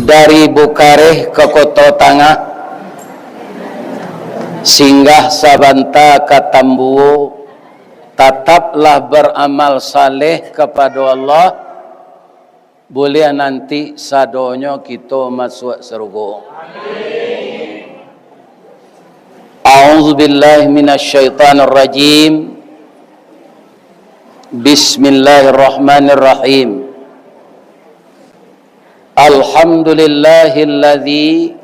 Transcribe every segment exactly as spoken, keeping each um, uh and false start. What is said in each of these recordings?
Dari Bukareh ka Koto Tangah, singgah sabanta ka Tambuo, tataplah baramal saleh kapado Allah, buliah nanti sadonyo kito masuak sarugo. A'udzubillahi minasyaitonirrajim. Bismillahirrahmanirrahim. Alhamdulillahilladzi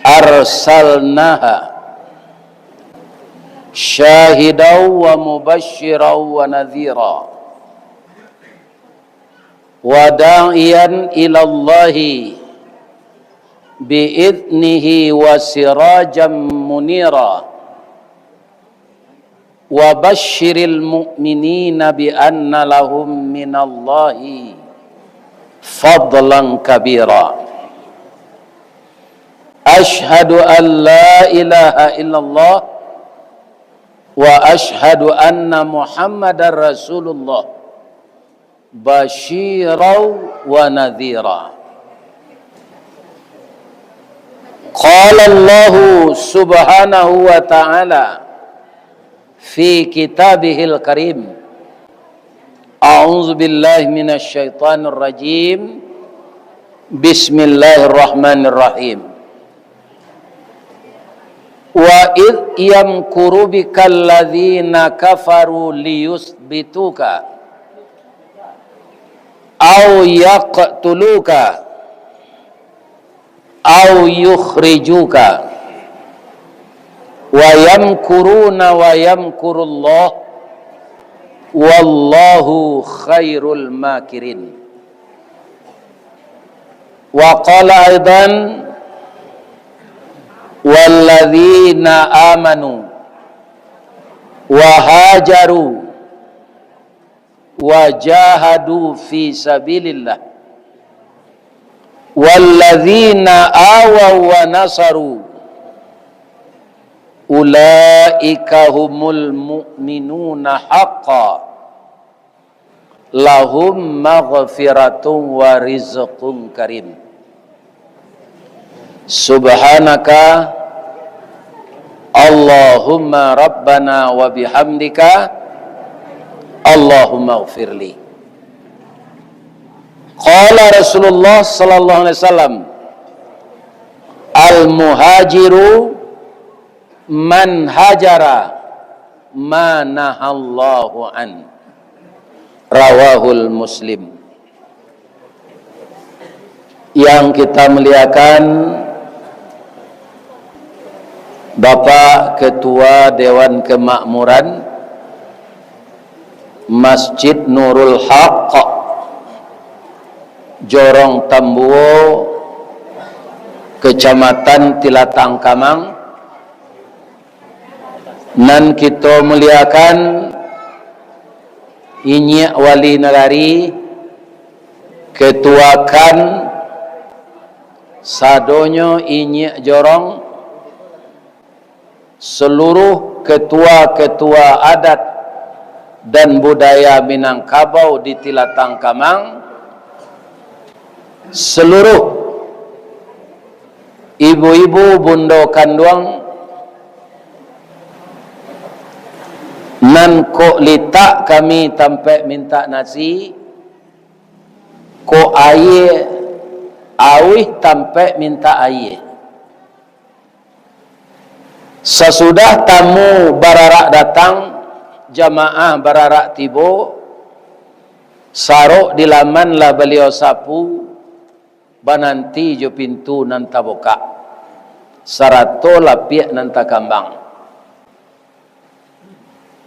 arsalnaha syahidan wa mubasyiran wa nadhira, wa da'iyan ilallahi bi'idnihi wa sirajan munira. Wa basyiril mu'minina bi anna lahum minallahi fadlan kabira. Asyhadu an la ilaha illallah wa asyhadu anna Muhammadar Rasulullah. Basyiran wa nadhira. Qala Allahu subhanahu wa ta'ala fi kitabihil karim. A'udzubillahi minasyaitonirrajim. Bismillahirrahmanirrahim. Wa idh yamkuru bikal ladzina kafaru liyutsbituka aw yaqtuluka aw yukhrijuka, wa yamkuruna wa yamkurullah, wallahu khairul makirin. Wa qala aidan, walladzina amanu wa hajaru wa jahadu fi sabilillah, walladzina awaw wa nasaru, ulaika humul mu'minuna haqqan, lahum maghfiratun wa rizqun karim. Subhanaka Allahumma rabbana wa bihamdika, Allahumma ghfirli. Qala Rasulullah sallallahu alaihi wasallam, al-muhajiru man hajara ma nahallahu an. Rawahul Muslim. Yang kita muliakan, Bapak Ketua Dewan Kemakmuran Masjid Nurul Haq, Jorong Tambuo, Kecamatan Tilatang Kamang, nan kito muliakan, Inyiak Wali Nagari, Ketua kan, sadonyo inyiak jorong, seluruh ketua-ketua adat dan budaya Minangkabau di Tilatang Kamang, seluruh ibu-ibu bundo kanduang, nan kok litak kami tampek mintak nasi, kok aia auih tampek mintak aia. Sasudah tamu bararak datang, jamaah bararak tibo, sarok di laman lah baliau sapu, bananti jo pintu nan tabukak, sarato lapiak nan takambang.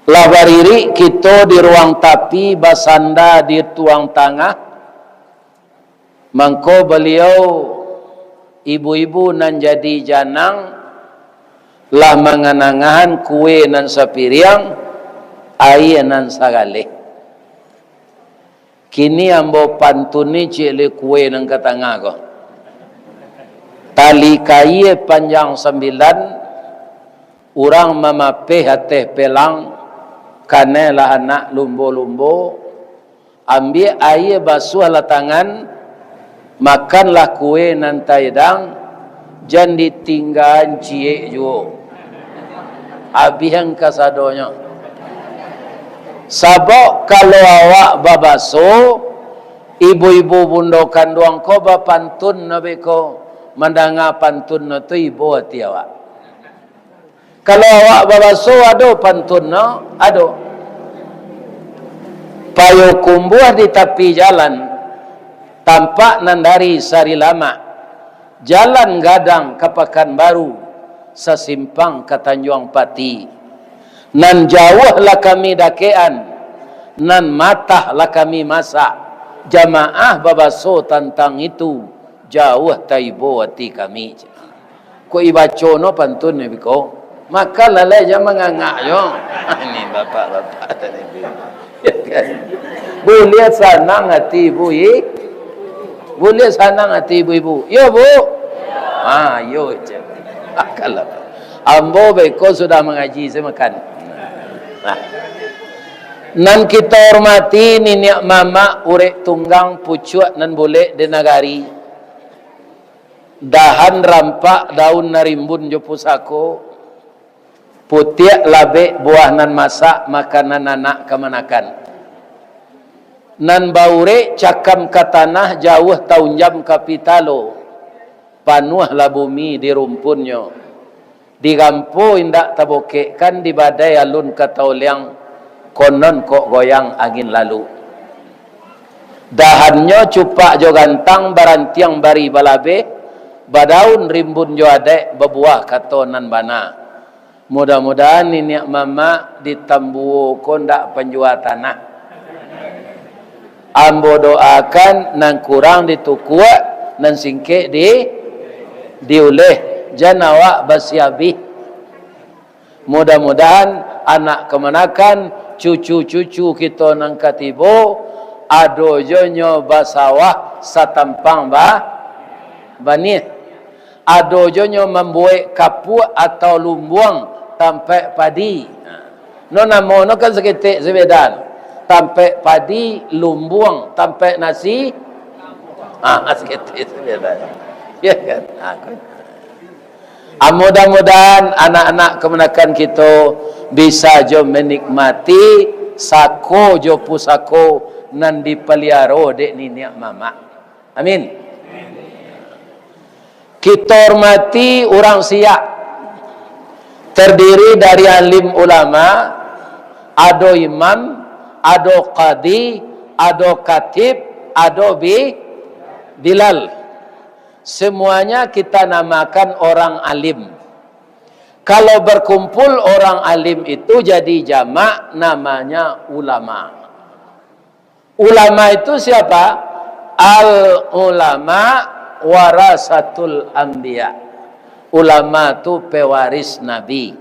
Lah baririk kito di ruang tapi, basanda di ruang tangah, mangko baliau, ibu-ibu nan jadi janang, lah manganangahan kue nan sapiriang, aia nan sagaleh. Kini ambo pantuni ciek lai kue nan ka tangah ko. Tali kaia panjang sambilan, urang mamapeh ateh pelang, kanai lah anak lumbo-lumbo, ambiak aia basuahlah tangan, Makanlah kue nan taedang, jan ditinggaan ciek juo. Abihan kasadonyo. Sabab kalau awak babaso, ibu-ibu bundo kanduang ko bapantun no beko, mandanga pantun no tu ibo ati awak. Kalau awak babaso, ado pantun no, ado. Payokumbuah di tapi jalan, tampak nan dari Sarilamak, jalan gadang ka Pakanbaru, sasimpang ka Tanjuang Pati. Nan jauah lah kami dakekan, nan matah lah kami masak. Jamaah babaso tantang itu, jauah taibo ati kami. Kok ibaco no pantun ni biko. Maka lalai jan mangangak jo. Ini bapak-bapak tadi tu. Ya kan? Buliah sanang ati ibu i-, buliah sanang ati ibu-ibu. Yo, Bu? Ha, yo je. Kalau ambo beko sudah mangaji, saya makan. Nah. Nan kita hormati niniak mamak urek tunggang pucuak nan bulek di nagari. Dahan rampak daun narimbun jo pusako, putiak labek buah nan masak makanan anak kamanakan. Nan baurek cakam ka tanah jauah taunjam ka pitalo, panuahlah bumi di rumpunnyo. Digampo indak tabokekkan, dibadai alun ka taoliang, konon kok goyang angin lalu. Dahannyo cupak jo gantang, barantiang bari balabeh, badaun rimbun jo adaik, babuah kato nan bana. Mudah-mudahan niniak mamak di Tambuo ko ndak panjua tanah. Ambo doakan nan kurang ditukuak, nan singkek di, diuleh, jan awak basiabih. Mudah-mudahan anak kamanakan, cucu-cucu kito nan ka tibo, ado jo nyo basawah satampang ba-, banih. Ado jo nyo mambuek kapuak atau lumbuang tampek padi. No namo no kan saketek sabeda. Tampek padi, lumbuang, tampek nasi. Ah, saketek sabeda. Ya kan? Ah, kan. Ah, mudah-mudahan anak-anak kamanakan kito bisa jo menikmati sako jo pusako nan dipaliaro dek niniak mamak. Amin. Kito hormati urang Siak, terdiri dari alim ulama, ado imam, ado kadi, ado katib, ado bi-, bilal. Semuanya kita namakan orang alim. Kalau berkumpul orang alim itu jadi jamak, namanya ulama. Ulama itu siapa? Al ulama warasatul anbiya. Ulama tu pewaris nabi.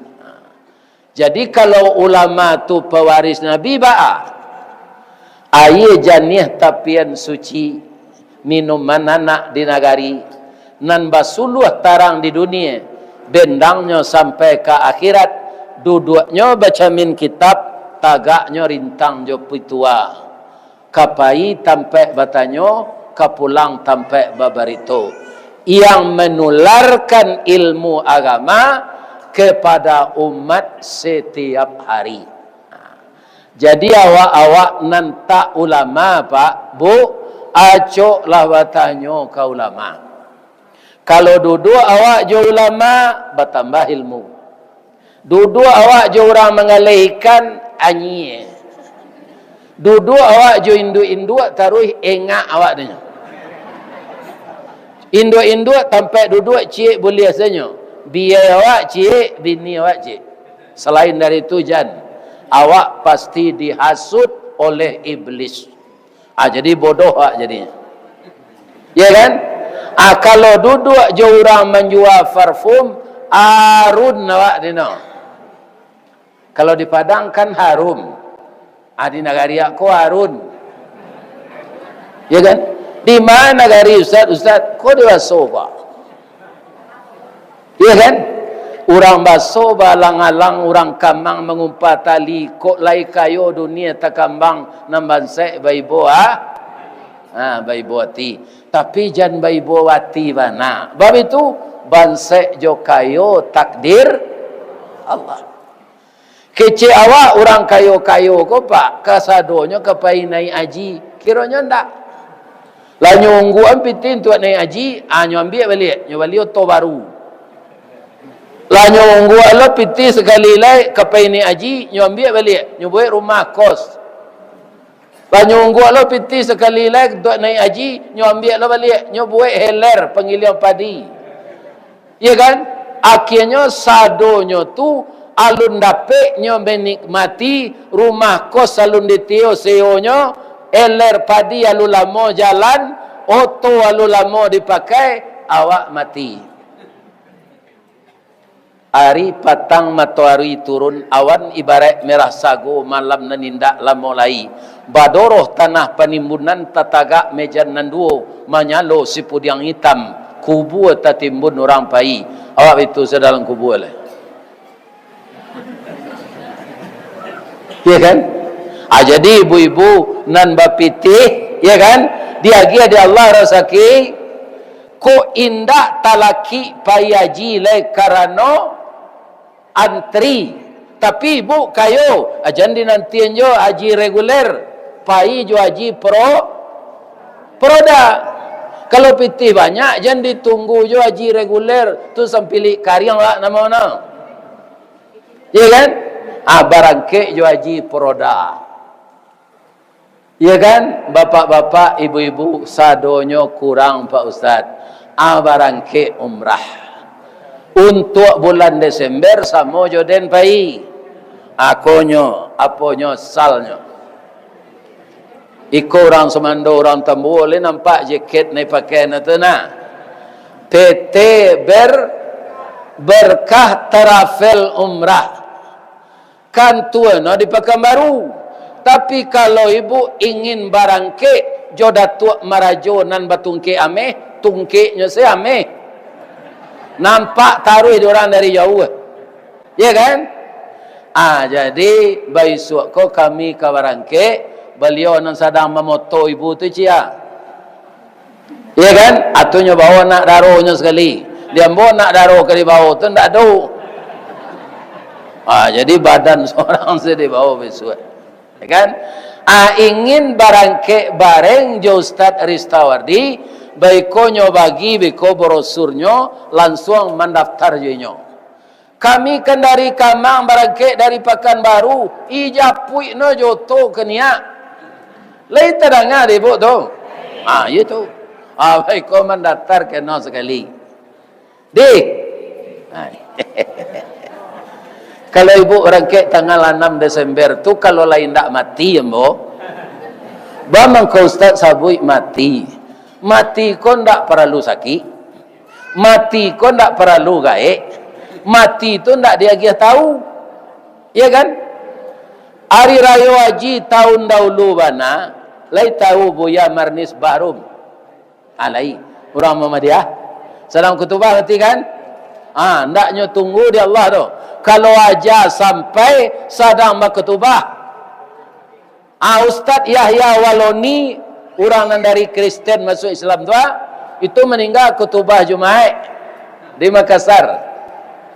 Jadi, kalau ulama tu pewaris nabi, baa? Aia janiah tapian suci, minuman anak di nagari, nan basuluah tarang di dunia, bendangnyo sampai ka akhirat, duduaknyo bacamin kitab, tagaknyo rintang jo pitua. Ka pai tampek batanyo, ka pulang tampek babarito, yang menularkan ilmu agama kepada umat setiap hari. Jadi, awak-awak nan tak ulama, Pak, Bu, acoklah batanyo ka ulama. Kalau duduak awak jo ulama, batambah ilmu. Duduak awak jo urang manggaleh ikan, anyie. Duduak awak jo induak-induak, taruih engak awak tu nyo. Induak-induak tampek duduak ciek buliah sanyo. Biai awak ciek, bini awak ciek. Selain dari tu, jan, awak pasti dihasut oleh iblis. Ah, jadi bodoh awak jadinyo. Ya kan? Ah, kalau duduak jo urang manjua parfum, arun awak dino. Kalau di Padang kan harum. Ah, di nagari ko arun. Ya kan? Di ma nagari ustaz, ustaz? Ko di baso, Pak. Iya kan? Urang baso baalang-alang, urang kamang mangumpa tali, kok lai kayo dunia takambang, nan bansaik baibo, ah? Ha, baibo ati. Tapi jan baibo ati bana. Bab itu, bansaik jo kayo takdir Allah. Kecek awak urang kayo-kayo ko, Pak, kasadonyo ka pai naiak haji. Kironyo ndak. Lah nyo ungguan pitih untuak naiak haji, ah, nyo ambiak baliak, nyo bali oto baru. Lah nyo ungguan lo pitih sakali lai ka pai naiak haji, nyo ambiak baliak, nyo buek rumah kos. Lah nyo ungguan lo pitih sakali lai untuak naiak haji, nyo ambiak lo baliak, nyo buek heler panggiliang padi. Iyo kan? Akhianyo sadonyo tu alun dapek nyo manikmati, rumah kos alun ditio sewonyo, eler padi alun lamo jalan, oto alun lamo dipakai, awak mati. Ari patang matoari turun, awan ibaraik merah sago, malam nan indak lamo lai. Badoroh tanah panimbunan, tatagak mejan nan duo, manyalo sipudiang itam, kubua tatimbun urang pai. Awak itu sadalam kubua lai. Ya kan? Ah, jadi ibu-ibu nan bapitih, ya kan? Diagiah di Allah rasaki, kok indak talakik pai haji lai karano antri. Tapi ibu kayo, ah, jan dinantian jo haji reguler, pai jo haji pro-, proda. Kalau pitih banyak, jan ditunggu jo haji reguler, tu sampilik kariang lah namo no. Ya kan? Ah, barangkek jo haji proda. Ya kan? Bapak-bapak, ibu-ibu, sadonyo kurang, Pak Ustaz. Ah, barangkek umrah. Untuak bulan Desember samo jo den pai. Akonyo, aponyo, salnyo. Iko urang sumando, urang Tambua, lai nampak jaket nan dipakai no tu nah. P T Ber-, Berkah Travel Umrah. Kantua no di Pakanbaru. Tapi kalau ibu ingin barangkek jo Datuak Marajo nan batungkek ameh, tungkeknyo se ameh. Nampak taruih di urang dari jauah. Ya kan? Ah, jadi, baisuak ko kami ka barangkek, baliau nan sadang mamoto ibu tu, ciek. Ya kan? Atunyo bawa anak daronyo sakali. Di ambo anak daro ka dibawa tu ndak ado. Ah, jadi badan sorang se dibawa baisuak. Ya kan? Ah, ingin barangkek bareng jo Ustaz Ristawardi, baikonyo bagi beko brosurnyo, lansuang mandaftar jo inyo. Kami kan dari Kamang, barangkek dari Pakanbaru, ijapuik no jo oto ka Niak. Lai tadanga dek ibu tu? Ah, iyo tu. Ah, baiko mandaftar kena sakali. Dih. Ah. Kalau ibu barangkek tanggal anam Desember tu, kalau lai ndak mati, ambo. Ba mangko Ustaz sabuik mati. Mati ko ndak paralu sakik. Mati ko ndak paralu gaek. Mati tu ndak diagiah tahu. Iya kan? Ari Rayo Haji taun daulu bana, lai tahu Buya Marnis Bahrum? Ah, lai. Urang Muhammadiyah. Sadang kutubah mati kan? Ah, ndak nyo tunggu di Allah tu. Kalau aja sampai sadang bakutubah, Ah, Ustaz Yahya Waloni, urang nan dari Kristen masuk Islam tu, ah, itu maningga kutubah Jumaik di Makassar.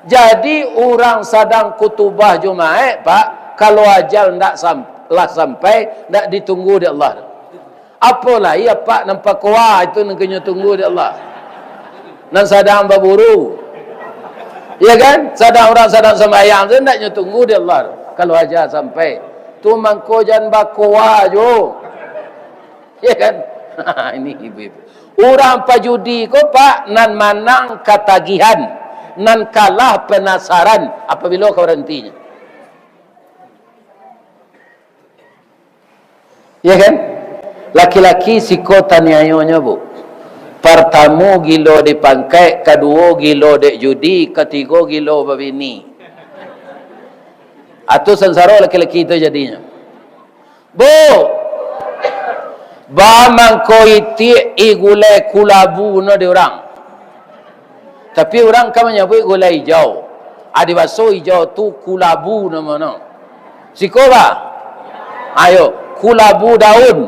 Jadi, urang sadang kutubah Jumaik, Pak, kalau ajal ndak sam-, lah sampai, ndak ditunggu di Allah. Apo lai apak nan pakoa itu nan ka nyo tunggu di Allah. Nan sadang baburu. Ya kan? Sadang urang sadang sambayang tu ndak nyo tunggu di Allah. Kalau aja sampai. Tu mangko jan bakoa jo. Ya kan? Ini ibu-ibu. Urang pajudi ko, Pak, nan manang katagihan, nan kalah penasaran. Apabilo ka barantinyo? Ya kan? Laki-laki siko taniayonyo, Bu. Partamo gilo di pangkaik, kaduo gilo dek judi, katigo gilo babini. Atu sansaro laki-laki tu jadinyo. Bu, ba mangko itiak i gulai kulabu no di urang. Tapi urang ka manyabuik gulai ijau. Adi baso ijau tu kulabu namonyo. Siko ba? Ayo, kulabu daun.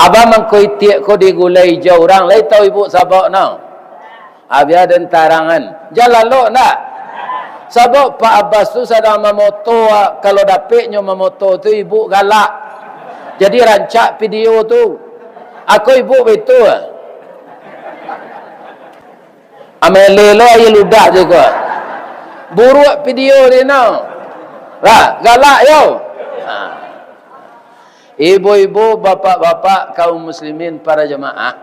Abah mangko itiak ko digulai jo urang, lai tau ibuk sabab no? Abia den tarangan. Jan lalok ndak? Sabab Pak Abbas tu sadang mamoto, kalau dapek nyo mamoto tu ibuk galak. Jadi rancak video tu. Ako ibuk baitu. Amai lelo aia ludah tu ko. Buruak video di no. Lah, galak yo. Ha. Ibu-ibu, bapak-bapak, kaum muslimin, para jamaah.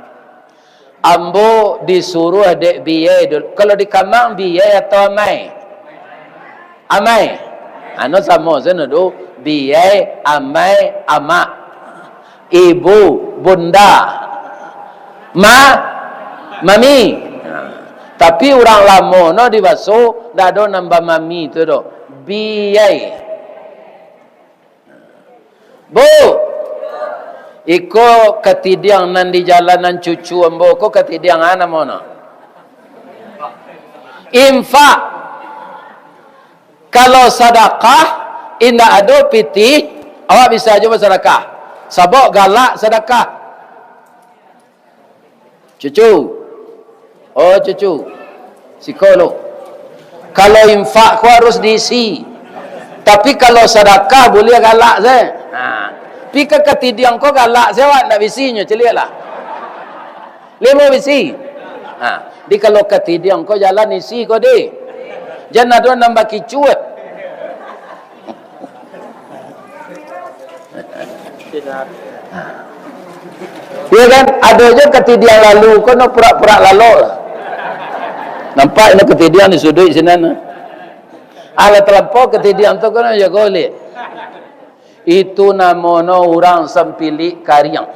Ambo disuruah dek biyai dulu. Kalau di Kamang, biyai atau amai? Amai. Anu samo sano tu, biyai, amai, amak. Ibu, bunda. Ma, mami. Tapi urang lamo no di baso, ndak ado nambah mami tu doh. Biyai. Bu, iko katidiang nan di jalan nan cucu ambo ko katidiang a namo no? Infak. Kalau sadakah, indak ado pitih, awak bisa jo basadakah. Sabab galak sadakah. Cucu. Oh, cucu. Siko lo. Kalau infak ko harus diisi. Tapi kalau sadakah, buliah galak se. Ha. Pi ka katidiang ko galak se, awak ndak bisi nyo, caliaklah. Limo bisi. Ha. Di kalau katidiang ko jalan isi ko, di. Jan ado nan bakicuah. Iyo kan? Ado jo katidiang lalu ko no purak-purak lalok lah. Nampak no katidiang di suduik sinan. Alah talampau katidiang tu ko no jago liak. Itu namo no urang sampilik kariang.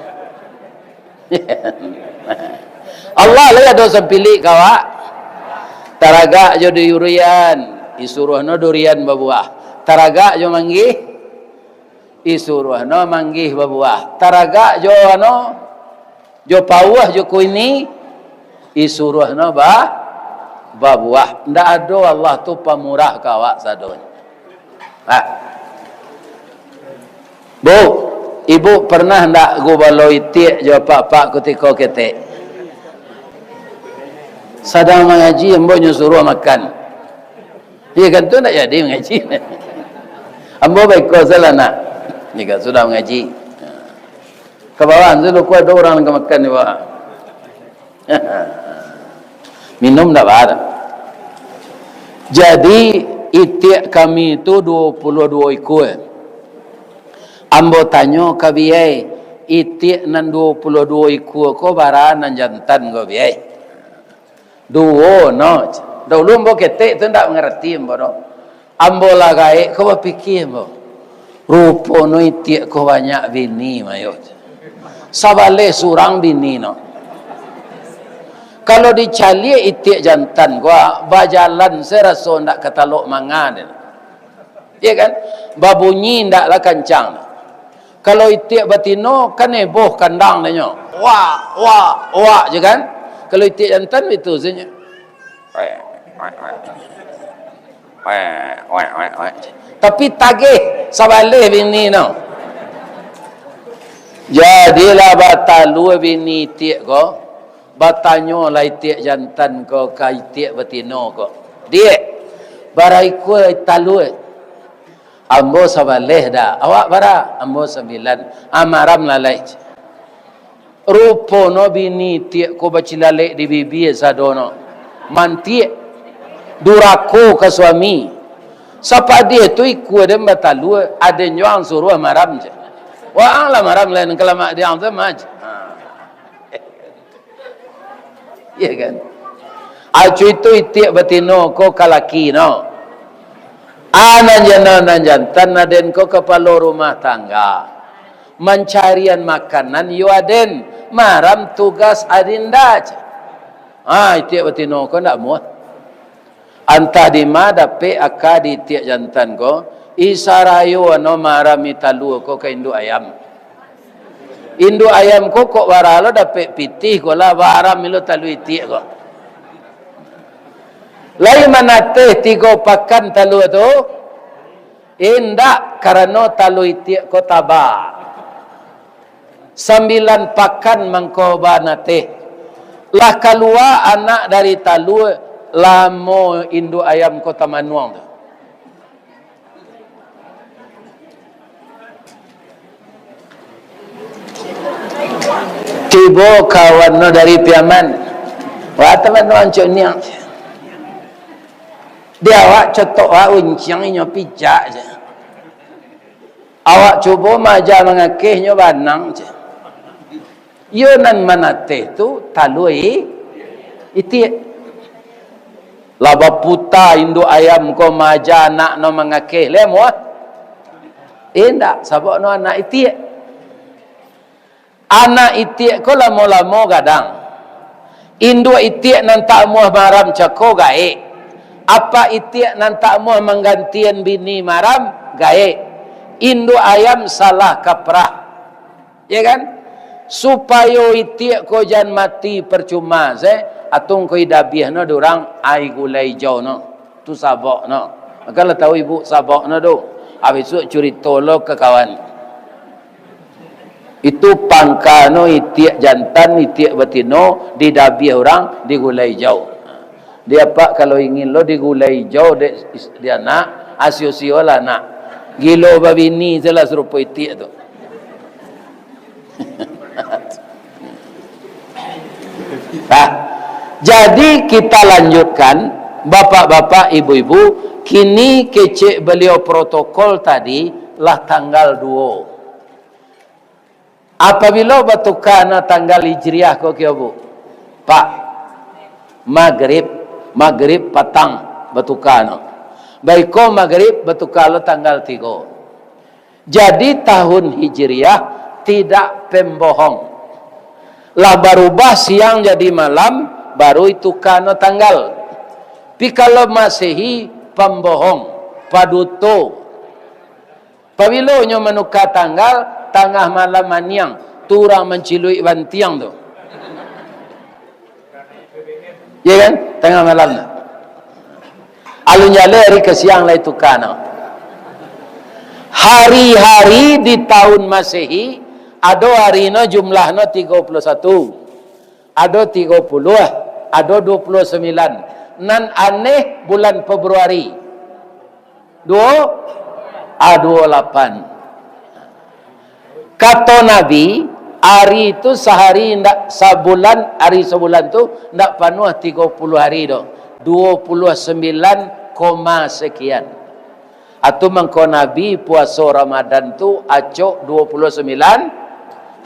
Allah lai ado sampilik ka awak. Taragak jo durian, disuruah no durian babuah. Taragak jo manggih, disuruah no manggih babuah. Taragak jo ano, jo pauah jo kuini, disuruah no ba, babuah. Ndak ado Allah tu pamurah ka awak sadonyo. Ha. Bu, ibu pernah ndak gubalo itiak jo apak-apak kutiko ketek? Sadang mangaji, ambo nyo suruah makan. Iyo kan, tu ndak jadi mangaji. Ambo baiko salah nak. Ni kan sudah mangaji. Ka bawah tu, luko ado urang ka makan di bawah. Minum ndak ba. Jadi, itiak kami tu duo puluah duo ikua. Ambo tanyo ka biyai, itiak nan duo puluah duo ikua ko bara nan jantan ko, biyai? Duo no. Daulu ambo ketek tu ndak mangarati ambo doh. Ambo lah gaek ko bapikia ambo. Rupo no itiak ko banyak bini, mayo. Sabaleh surang bini no. Kalau dicaliak itiak jantan ko, bajalan se raso ndak ka talok manga den. Iyo kan? Babunyi ndaklah kancang. Kalau itiak batino, kan heboh kandang dinyo. Wak, wak, wak je kan? Kalau itiak jantan baitu sajo. Tapi tagih sabaleh bini no. Jadilah batalua bini itiak ko, batanyolah itiak jantan ko ka itiak batino ko, "Diak, bara ikua talua?" "Ambo sabaleh dah." "Awak bara?" "Ambo sambilan." "Ah, maram lah lai." Rupo no bini itiak ko bacilalek di bibia sado no. Mantiak. Durako ka suami. Sapadiah tu ikua den batalua, aden jo ang suruah maram je. Waang lah maram lai, nan kalamak di ang tu mah je. Ha. Iyo kan? Acu itu itiak batino ko ka laki no. Ah, nan jano nan jantan aden ko kapalo rumah tangga. Mancarian makanan yo aden, maram tugas adinda. Ah, itiak batino ko ndak muah. Antah dima dapek aka di itiak jantan ko, isarayo ano maram i talua ko ka induak ayam. Induak ayam ko kok bara lo dapek pitih ko lah, bara milo talua itiak ko. Lai manateh tigo pakan talua tu? Indak, karano talua itiak ko taba. Sambilan pakan mangko banateh. Lah kalua anak dari talua, lamo induak ayam ko tamanuang tu. Tibo kawan no dari Piaman. Wah, tamanuang cok niang. Di awak cotok wak unciang, inyo pijak je. Awak cubo maaja mangakeh, inyo banang je. Iyo nan manateh tu talua i-, itiak. Lah baputa induak ayam ko maaja anak no mangakeh, lai amuah? Indak, sabab no anak itiak. Anak itiak ko lamo-lamo gadang. Induak itiak nan tak amuah maram cako gaek. Apak itiak nan tak amuah manggantian bini maram gaek. Induak ayam salah kaprah. Ya kan? Supayo itiak ko jan mati parcuma se, atau ko idabiah no durang ai gulai ijau no. Tu sabok no. Mako lah tahu ibu sabok no tu. Habis tu curito lo ka kawan. Itu pangka no itiak jantan, itiak batino, didabiah urang, digulai ijau. Di apak kalau ingin lo digulai ijau dek is-, di anak, asio-sio lah anak. Gilo babini se lah sarupo itiak tu. Nah, jadi kita lanjutkan, bapak-bapak, ibu-ibu, kini kecek baliau protokol tadi lah tanggal duo. Apabilo batuka no tanggal Hijriah ko kio, Bu? Pak, Magrib, Magrib patang batuka no. Baiko Magrib batuka lo tanggal tigo. Jadi tahun Hijriah tidak pembohong. Lah barubah siang jadi malam, baru ituka no tanggal. Pi kalau Masehi, pambohong, paduto. Pabilo nyo manuka tanggal, tangah malam maniang, tu urang manciluik bantiang tu. Ya kan? Tangah malam tu. Alun jaleh ari ka siang lai tuka no. Hari-hari di tahun Masehi, ado hari no jumlah no tigo puluah satu. Ado tigo puluah, ado duo puluah sambilan. Nan aneh bulan Februari. Duo, ah, duo lapan. Kato Nabi, ari tu sahari ndak, sabulan, ari sabulan tu ndak panuah tigo puluah hari doh. Duo puluah sambilan koma sekian. Atu mangko Nabi puaso Ramadan tu acok duo puluah sambilan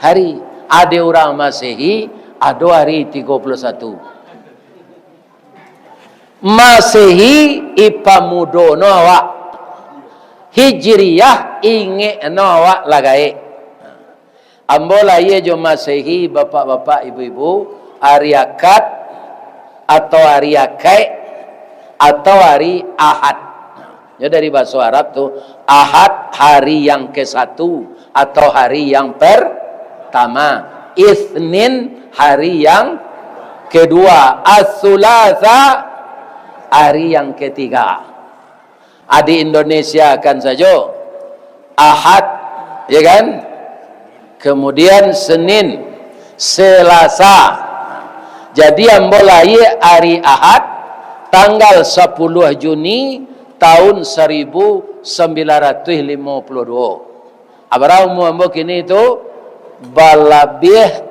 hari. Ade urang Masehi, ado ari tigo puluah satu. Masehi ipamudo no awak. Hijriah ingek no awak lah gaek. Ambo lahia jo Masehi, bapak-bapak, ibu-ibu, ari Akad, atau ari Akaik, atau ari Ahad. Nyo dari bahaso Arab tu, Ahad hari yang ke satu, atau hari yang pertama, Isnin hari yang kedua, As-Sulasa hari yang ketiga. Di Indonesia kan sajo, Ahad, ya kan? Kemudian Senin, Selasa. Jadi ambo lahia ari Ahad, tanggal sapuluah Juni tahun saribu sambilan ratuih limo puluah duo. Abara umua ambo kini tu? Balabiah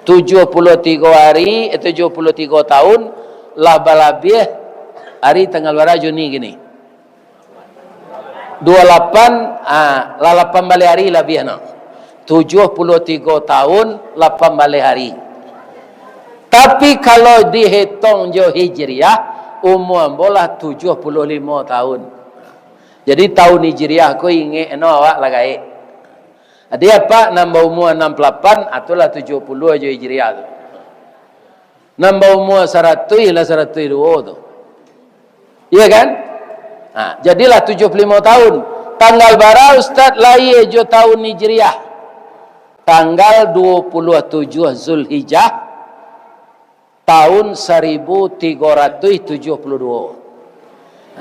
tujuah puluah tigo ari, eh, tujuah puluah tigo tahun, lah balabiah ari tanggal bara Juni kini. Duo lapan, ah, lah lapan baleh ari labiah no. Tujuah puluah tigo tahun, lapan baleh ari. Tapi kalau dihetong jo Hijriah, umua ambo lah tujuah puluah limo tahun. Jadi tahun Hijriah ko ingek no awak lah gaek. Jadi apak nan baumua anam puluah lapan, atulah tujuah puluah jo Hijriah tu. Nan baumua saratuih lah saratuih duo tu. Iya kan? Nah, jadilah tujuah puluah limo tahun. Tanggal bara Ustaz lahia jo tahun Hijriah? Tanggal duo puluah tujuah Zulhijjah, tahun saribu tigo ratuih tujuah puluah duo.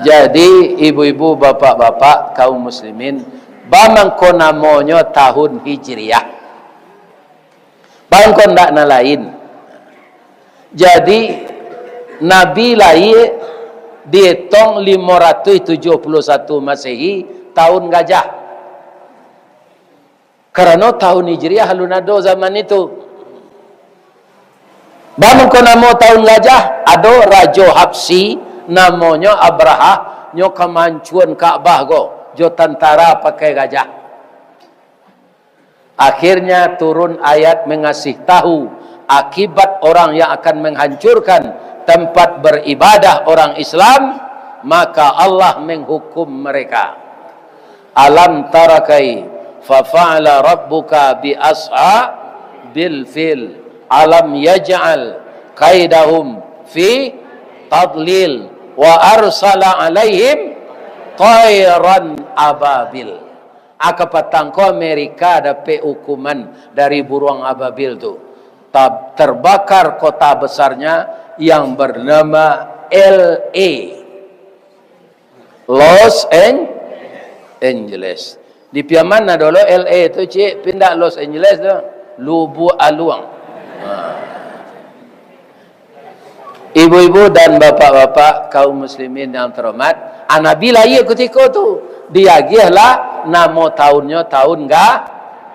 Jadi, ibu-ibu, bapak-bapak, kaum muslimin, Ba mangko namonyo tahun Hijriah. Ba mangko ndak nan lain. Jadi, Nabi lahia dietong limo ratuih tujuah puluah satu Masehi, tahun gajah. Karano tahun Hijriah alun ado zaman itu. Ba mangko namo tahun gajah, ado rajo Habsyi, namonyo Abrahah, nyo ka mancuan Ka'bah ko, jo tantara pakai gajah. Akhirnya turun ayat mengasih tahu akibat orang yang akan menghancurkan tempat beribadah orang Islam, maka Allah menghukum mereka. Alam tara kaifa fa'ala rabbuka bi ashabil fil. Alam yaj'al kaidahum fi tadlil wa arsala alaihim tairan ababil. Aka patang ko Amerika dapek hukuman dari buruang ababil tu. Tab-, terbakar kota besarnya yang bernama L A. Los An-, Angeles. Di Piaman ado lo L A tu, cik, pindah Los Angeles tu. Lubuak Aluang. Ha. Ibu-ibu dan bapak-bapak, kaum muslimin yang terhormat, ah, Nabi lahia kutiko tu, diagiahlah namo tahunnyo tahun ga-,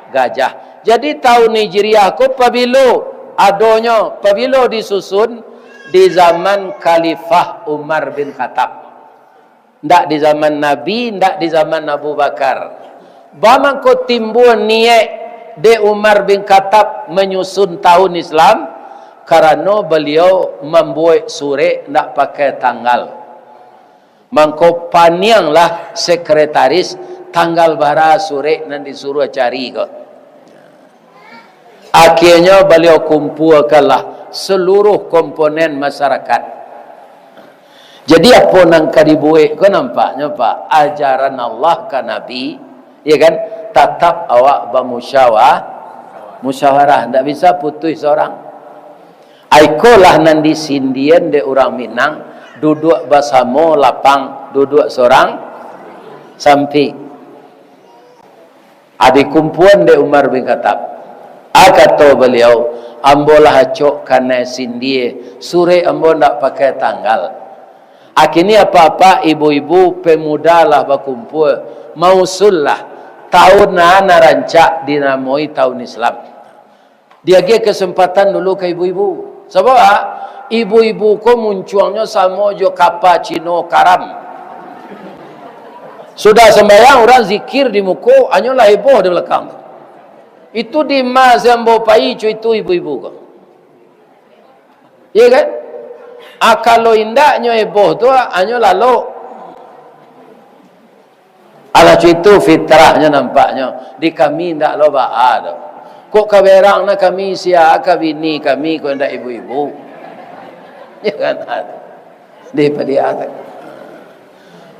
gajah. Jadi, tahun Hijriah ko pabilo adonyo, pabilo disusun? Di zaman Khalifah Umar bin Khattab. Ndak di zaman Nabi, ndak di zaman Abu Bakar. Ba mangko timbua niaik dek Umar bin Khattab manyusun tahun Islam? Karano baliau mambuek surek ndak pakai tanggal. Mangko panianglah sekretaris, tanggal bara surek nan disuruah cari ko. Akhirnyo baliau kumpuakanlah saluruh komponen masyarakat. Jadi, apo nan ka dibuek ko, nampaknyo, Pak, ajaran Allah ka Nabi, ya kan? Tatap awak bamusyawa-, musyawarah, ndak bisa putuih sorang. Ai, ikolah nan disindian dek urang Minang, duduak basamo lapang, duduak sorang sampik. Ah, dikumpuan dek Umar bin Khattab. Ah, kato baliau, "Ambo lah acok kanai sindie, surek ambo ndak pakai tanggal. Akini apak-apak, ibu-ibu, pemuda lah bakumpua, mausullah tahun nan rancak dinamoi tahun Islam." Diagiah kesempatan dulu ka ibu-ibu. Sabab, ah, ibu-ibu ko muncuangnyo samo jo kapa Cino karam. Sudah sambayang, urang zikir di muko, hanyolah heboh di balakang tu. Itu di ma se ambo pai co itu ibu-ibu ko. Iya kan? Ah, kalau indaknyo heboh tu, ah, hanyo lalok. Alah, co itu fitrahnyo nampaknyo. Di kami indak lo baa doh. Kok ka berang na kami sia ka bini kami, kok indak ibu-ibu. Ya kan? Di padiah tu.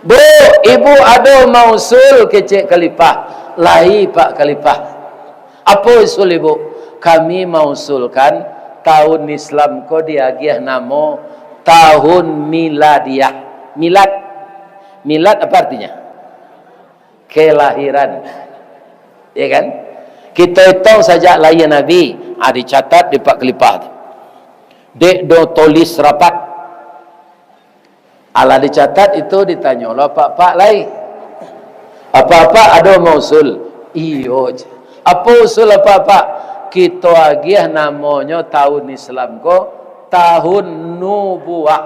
"Bu, ibu ado mausul," kecek Khalifah. "Lai, Pak Khalifah." "Apo usul ibu?" "Kami mausulkan tahun Islam ko diagiah namo tahun miladiah." Milad. Milad apa artinya? Kelahiran. Ya kan? Kito itong sajak lahia Nabi, ah, dicatat di Pak Khalifah tu. Dek do tulis rapat. Alah dicatat itu, ditanyo lo apak-apak lai. "Apak-apak ado mausul?" "Iyo," cek. "Apo usul apak-apak?" "Kito agiah namonyo tahun Islam ko tahun nubuah.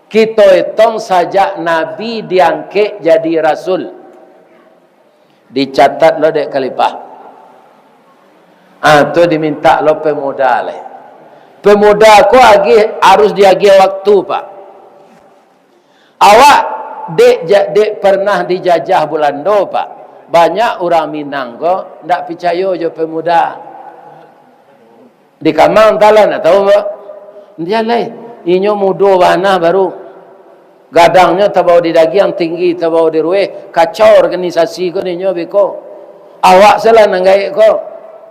Kito itong sajak Nabi diangkek jadi rasul." Dicatat lo dek Khalifah. Ah, tu dimintak lo pemuda lai. Pemuda ko agiah, harus diagiah waktu, Pak. Awak dek ja-, dek pernah dijajah Bulando, Pak. Banyak urang Minang ko ndak picayo jo pemuda. Di Kamang talan, ndak tahu, Pak. Dia lai, inyo mudo bana baru. Gadangnyo tabao di dagiang, tinggi tabao di rueh, kacau organisasi ko ninyo beko. Awak salah nan gaek ko.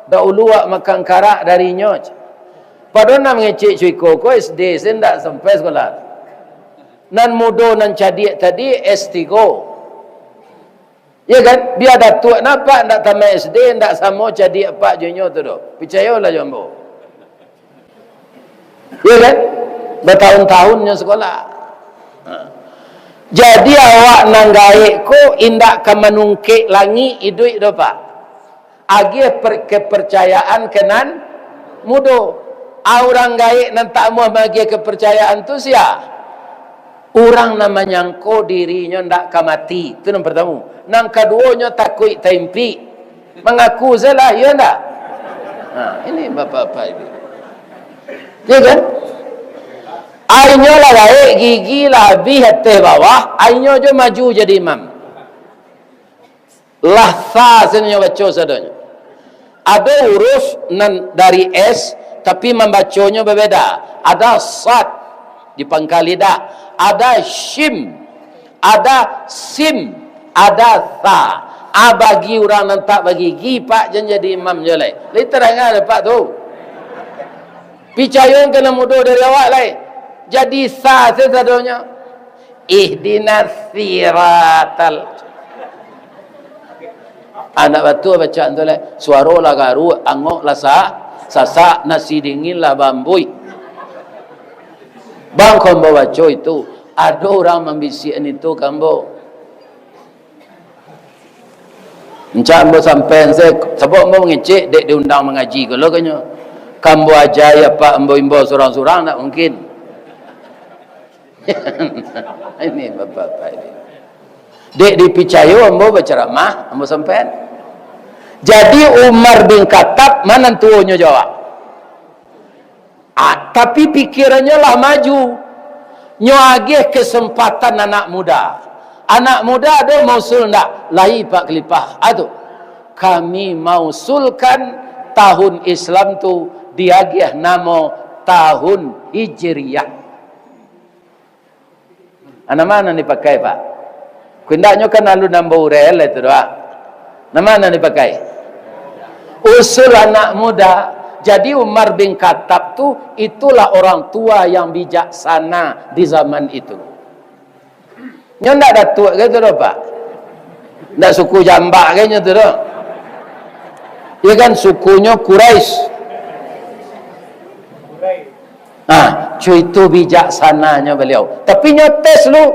Dahulu awak makan karak dari inyo. Padahal nan mangecek co iko ko S D se ndak sampai sekolah. Nan mudo, nan cadiak tadi S tigo. Ya kan? Bia datuak nan apak ndak tamat S D, ndak samo cadiak apak jo inyo tu doh. Picayolah jo ambo. Ya kan? Batahun-tahun nyo sakolah. Ha. Jadi, awak nan gaek ko indak ka manungkek langik iduik doh, Pak. Agiah per-, kepercayaan ka nan mudo. A, urang gaek nan tak amuah maagiah kepercayaan tu sia? Urang nan manyangko dirinyo ndak ka mati. Tu nan partamo. Nan kaduonyo takuik taimpik. Mangaku salah, iyo ndak? Ha, ini bapak-bapak ini. Ya kan? A, inyo lah gaek, gigi lah abih ateh bawah, a, inyo jo maju jadi imam. Lah sa sadonyo baco sadonyo. Ado huruf nan dari S, tapi mambaconyo babeda. Ada sad di pangka lidah, ada shim, ada sim, ada sa. A, bagi urang nan tak bagigi, Pak, jan jadi imam jo lai. Lai tadanga dek Pak tu. Picayo ka nan mudo dari awak lai. Jadi sa se sadonyo. Ihdinas siratal. Anak batua bacaan tu lai. Suaro lah garuak, angok lah sa-, sasak, nasi dingin lah baambuih. Bang, ko ambo baco itu, ado urang mambisiakan itu ka ambo. Ancak ambo sampaian se, sabab ambo mangecek, dek diundang mangaji ko lo kanyo. Ka ambo ajai apak ambo imbau surang-surang, ndak mungkin. Ini bapak-bapak ini. Dek dipicayo ambo bacaramah, ambo sampaian. Jadi Umar bin Khattab, ma nan tuonyo jo awak? Ah, tapi pikirannyo lah maju. Nyo agiah kesempatan anak muda. Anak muda ado mausul ndak? Lai, Pak Khalifah. Ah, tu. Kami mausulkan tahun Islam tu diagiah namo tahun Hijriah. Ah, nama nan dipakai, Pak? Kundaknyo kan alun ambo uraian lai tu doh. Nama nan dipakai? Usul anak muda. Jadi Umar bin Khattab tu, itulah orang tua yang bijaksana di zaman itu. Nyo ndak datuak ke tu doh, Pak? Ndak suku Jambak ke nyo tu doh? Ya kan, sukunyo Quraisy. Nah, co itu bijaksananyo baliau. Tapi nyo tes lu.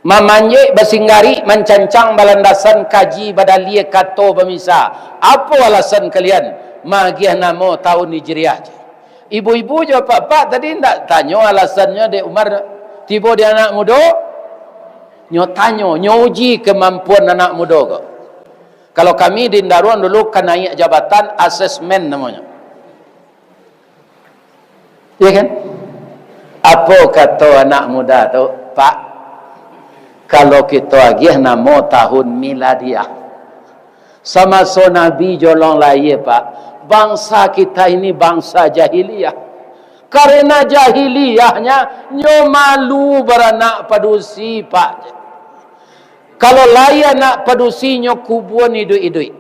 Mamanjek basinggarik, mancancang balandasan, kaji badalia, kato bamisa. Apo alasan kalian maagiah namo tahun Hijriah? Ibu-ibu jo apak-apak tadi ndak tanyo alasannyo dek Umar tibo di anak mudo? Nyo tanyo, nyo uji kamampuan anak mudo ko. Kalau kami di Indaruang dulu ka naiak jabatan, asesmen namonyo. Ya kan? Apo kato anak muda tu, "Pak, kalau kito agiah namo tahun miladiah, samaso Nabi jolong lahia, Pak, bangsa kita ini bangsa jahiliah. Karena jahiliahnyo, nyo malu baranak padusi, Pak." Kalau lai anak padusi nyo kubuan iduik-iduik.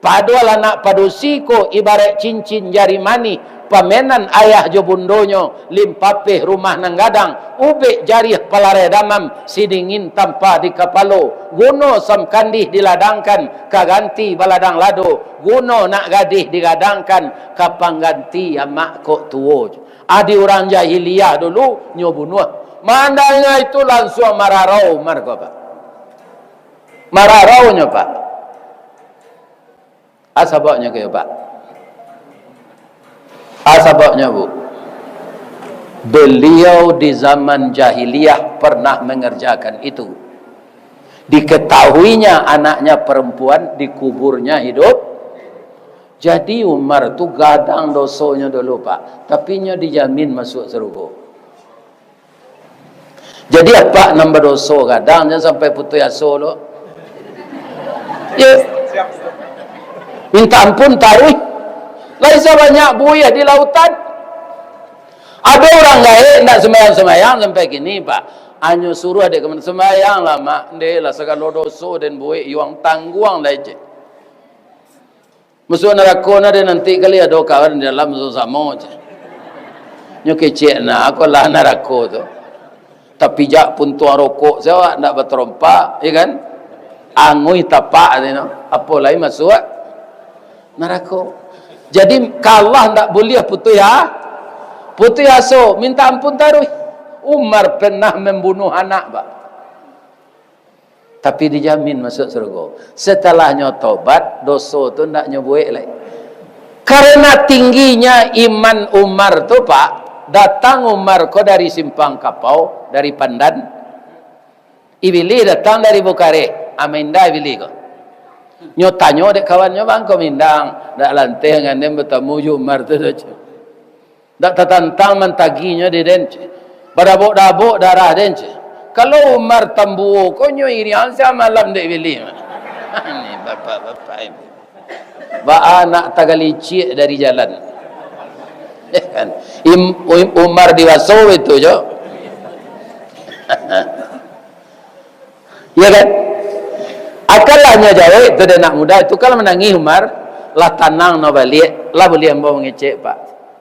Padohal anak padusi ko ibarat cincin jari manih, pamenan ayah jo bundonyo, limpapeh rumah nan gadang, ubek jarih palareh damam, sidingin tampa di kapalo, guno samkandih diladangkan, ka ganti baladang lado, guno nak gadih digadangkan, ka pangganti amak kok tuo. Adi urang jahiliah dulu, nyo bunuah. Mandanga itu lansuang mararau Umar ko, Pak. Mararaunyo, Pak. A sababnyo ko, Pak? A sababnyo, Bu? Beliau di zaman jahiliah pernah mengerjakan itu. Diketahuinya anaknya perempuan dikuburnya hidup. Jadi Umar tu gadang dosonyo dulu, Pak. Tapi nyo dijamin masuk sarugo. Jadi, apak nan badoso gadang, jan sampai putuih aso lo. Ya. Minta ampun taruih. Lai sabanyak buih di lautan. Ado urang gaek ndak sumbayang-sumbayang sampai kini, Pak. Anyo suruah dek ka mano, "Sumbayanglah, Mak. Ndeh lah sagalo doso den buek, yuang tangguang lai," cek. Masuak narako nah, deh, nanti kali ado kawan di dalam samo-samo, cek. Nyo kecek nah, ako lah narako tu. Tapijak puntuang rokok se awak, ndak batarompa, ya kan? Angui tapak tadi no, apo lai masuak narako. Jadi, ka Allah ndak buliah putuih a-, putuih aso, minta ampun taruih. Umar pernah mambunuah anak, Pak. Tapi dijamin masuak surga. Setelahnyo tobat, doso tu ndak nyo buek lai. Karena tingginya iman Umar tu, Pak, datang Umar ko dari Simpang Kapau, dari Pandan. Ibilih datang dari Bukareh, a mainda Ibilih ko. Nyo tanyo dek kawannyo, "Bang, ko mindang, ndak lanteh ngan den batamu jo Umar tu doh," ceh. "Ndak tatantang mantaginyo di den," ceh. "Badabok-dabok darah den," ceh. Kalau Umar tambuo ko nyo iriang samalam dek Ibilih. Ni bapak-bapak ini. Baa nak tagalicik dari jalan. Ya kan? Im-, Im-, Umar dibaso itu jo. Ya kan? Akanlah nyo jawek tu dek anak muda itu, kalau manangih Umar, lah tanang no baliak, lah buliah ambo mangecek, Pak.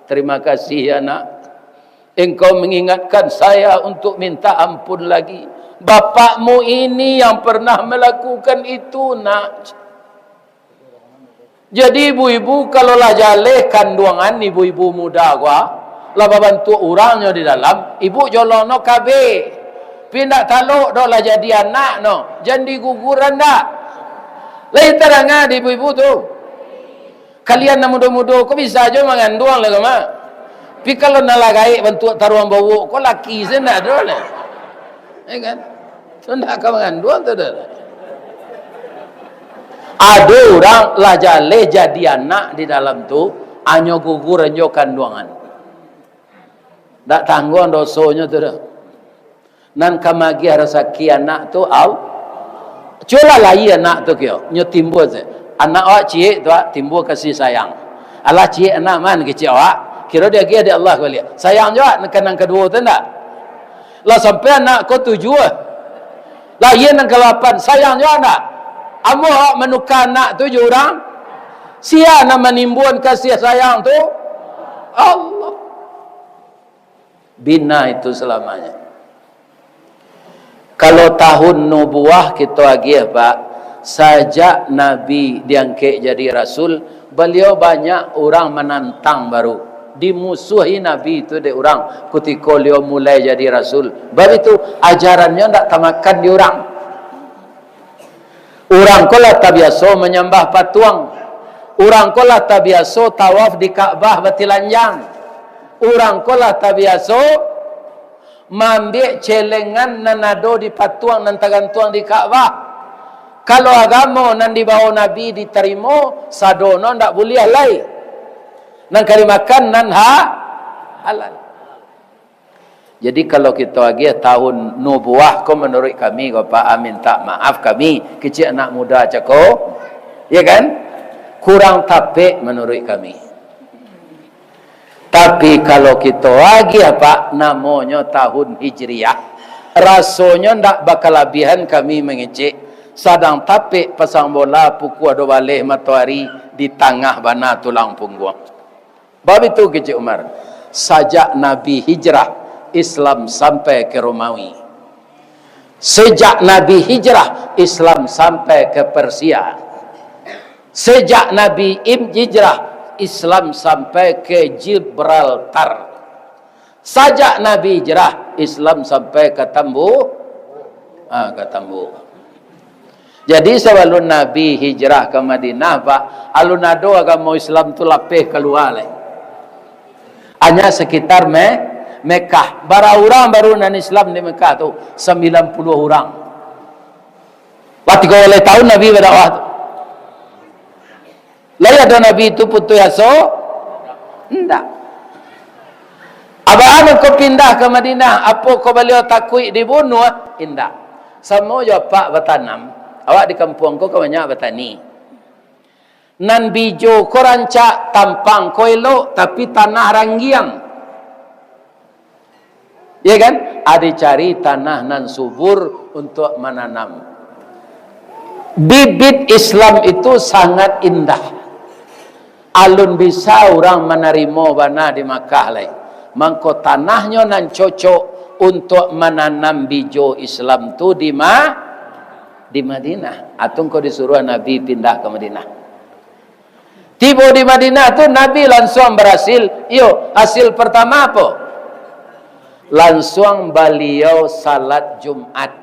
Terima kasih, ya, Nak. Engkau mengingatkan saya untuk minta ampun lagi. Bapakmu ini yang pernah melakukan itu, Nak. Jadi ibu-ibu kalau lah jaleh kanduangan, ibu-ibu muda ko, ah, lah babantuak urangnyo di dalam, ibu jolong no kabek. Pi ndak talok doh lah jadi anak no, jan diguguran dak. Lai tadanga di ibu-ibu tu. Kalian nan mudo-mudo ko bisa jo manganduang lah ko mah. Pi kalau nan lah gaek bantuak taruang bawok ko laki se ndak ado lah. Ya kan? Tu ndak ka manganduang tu doh. Ado urang lah jaleh jadi anak di dalam tu, anyo gugur anjo kanduangan. Ndak tangguang dosonyo tu doh. Nan ka magiah rasaki anak tu, Al-, cubolah lai anak tu kio, nyo timbua se. Anak awak ciek tu, ah, timbua kasih sayang. Alah ciek anak man kecek awak, kiro diagiah dek Allah baliak. Sayang juo nan ka nan kaduo tu ndak? Lah sampai anak ko tujuah. Lahia nan kalapan, sayang juo ndak? Amuah awak manuka anak tu jo urang, sia nan manimbuan kasih sayang tu? Allah. Bina itu salamanya. Kalau tahun nubuah kito agiah, Pak, sajak Nabi diangkek jadi rasul, baliau banyak urang manantang baru. Dimusuahi Nabi tu dek urang kutiko liau mulai jadi rasul. Bab itu, ajarannyo ndak tamakan di urang. Urang ko lah tabiaso manyambah patuang. Urang ko lah tabiaso tawaf di Ka'bah batilanjang. Urang ko lah tabiaso maambiak celengan nan ado di patuang nan tagantuang di Ka'bah. Kalau agamo nan dibao Nabi ditarimo, sadono ndak buliah lai. Nan ka dimakan nan ha-, halal. Jadi, kalau kito agiah tahun nubuah ko, manuruik kami ko, Pak, ah, minta maaf kami, kecek anak muda cako, ya kan? Kurang tapek manuruik kami. Tapi, kalau kito agiah, Pak, namonyo tahun Hijriah, rasonyo ndak bakalabihan kami mangecek, sadang tapek pasang bola pukua duo baleh matoari di tangah bana tulang pungguang. Bab itu kecek Umar, sajak Nabi hijrah, Islam sampai ke Romawi. Sejak Nabi hijrah, Islam sampai ke Persia. Sejak Nabi im-, hijrah, Islam sampai ke Gibraltar. Sajak Nabi hijrah, Islam sampai ka Tambu-, ah, ka Tambu. Jadi, sabalun Nabi hijrah ka Madinah, Pak, alun ado agamo Islam tu lapeh kalua lai. Hanya sekitar Me-, Mekah. Bara urang baru nan Islam di Mekah tu? Sambilan puluah urang. Lah tigo baleh tahun Nabi badakwah tu. Lai ado Nabi tu putuih aso? Indak. Abah anu ko pindah ka Madinah, apo ko baliau takuik dibunuah? Indak. Samo jo apak batanam, awak di kampuang ko kan banyak batani. Nan bijo ko rancak, tampang ko elok, tapi tanah ranggiang. Ya kan? Ado cari tanah nan subur untuk mananam. Bibit Islam itu sangat indah. Alun bisa urang manarimo bana di Makkah lai. Mangko tanahnyo nan cocok untuk mananam bijo Islam tu di Ma-, Di Madinah. Atau engkau disuruh Nabi pindah ke Madinah. Tibo di Madinah tu, Nabi langsung barasil. Iyo, hasil pertama apo? Langsung baliau salat Jumat.